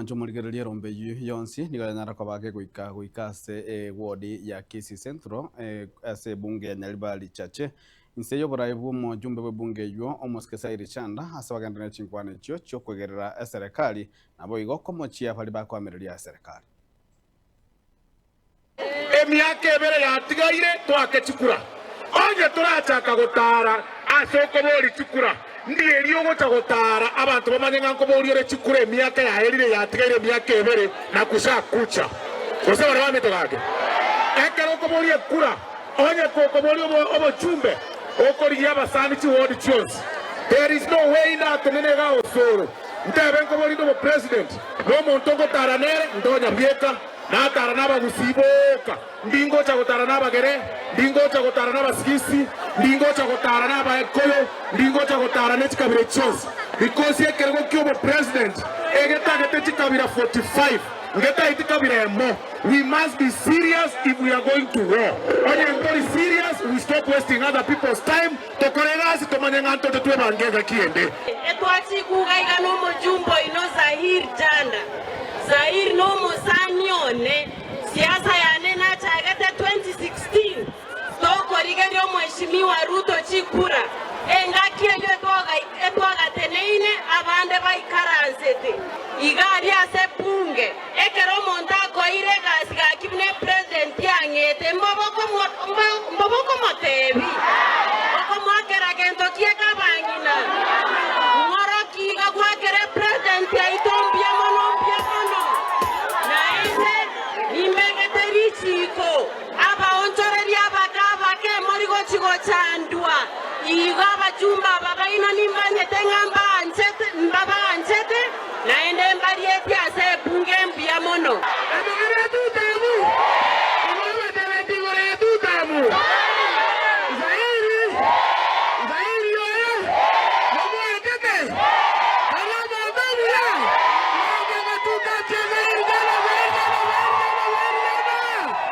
Mwanche omorigererie erombe eyio yonsi nigo yanyara koba gegoika goika ase ewodi ya Kisii Central ase ebunge ya Nyaribari Chache. Inse y'oborai bw'omojumbe bw'ebunge eyio omosike Sairi Chanda ase bagenderere ne chinkwana echio chi'okwegerera eserekari naboigo komochia baria bakoamereria eserekari. Emiaka ebere yatigaire toake chikura. Onye torachaka gotaara ase okoboria chikura, ndieri ogocha gotaara abanto bamanye ng'a nkoboria ore chikura emiaka yaerire yatigaire emiaka ebere na kusha kucha. Gose baria bamete gake. Ekero okoboria ekura, onye kokoboria obochumbe, okorigia abasani chiward chionsi. There is no way ndatenene igaa Osoro ntebe nkoboria inde obopresident, nomonto ngotaara nere, ntonya bweka. Natara nabagusii boka, ndingocha gotara nabagere, ndingocha gotara nabasigisi, ndingocha gotara nabaekoyo, ndingocha gotara ne chikabira chionsi. Because ekerogo ki'obopresident egetagete chikabira 45, ngetaeti kabira emo. We must be serious if we are going to war. Onye ntori serious, we stop wasting other people's time, tokore egasi tomanye ng'a ntoche twebange engaki ende. Etwachikuga iga nomojumbe oino Zahir Janda. Zahir nomosani one, siasa yane nachagete 2016 tokorigeria omweshimiwa Ruto chikura. Engaki eyio etwagateneine abande baikaransete iga aria ase bunge. Ekero omonto akoeire egasi gaki buna epresident ang'ete, mbobe okomotebi, okomoakera gento kieka abang'ina. Ng'oroki iga gwakera epresident yaito mbuya mono mbuya mono. Naende nimbegete richiko, abaonchoreria abake abake mori gochi gochandwa. Igo abachumba aba baino nimbanyete ng'a.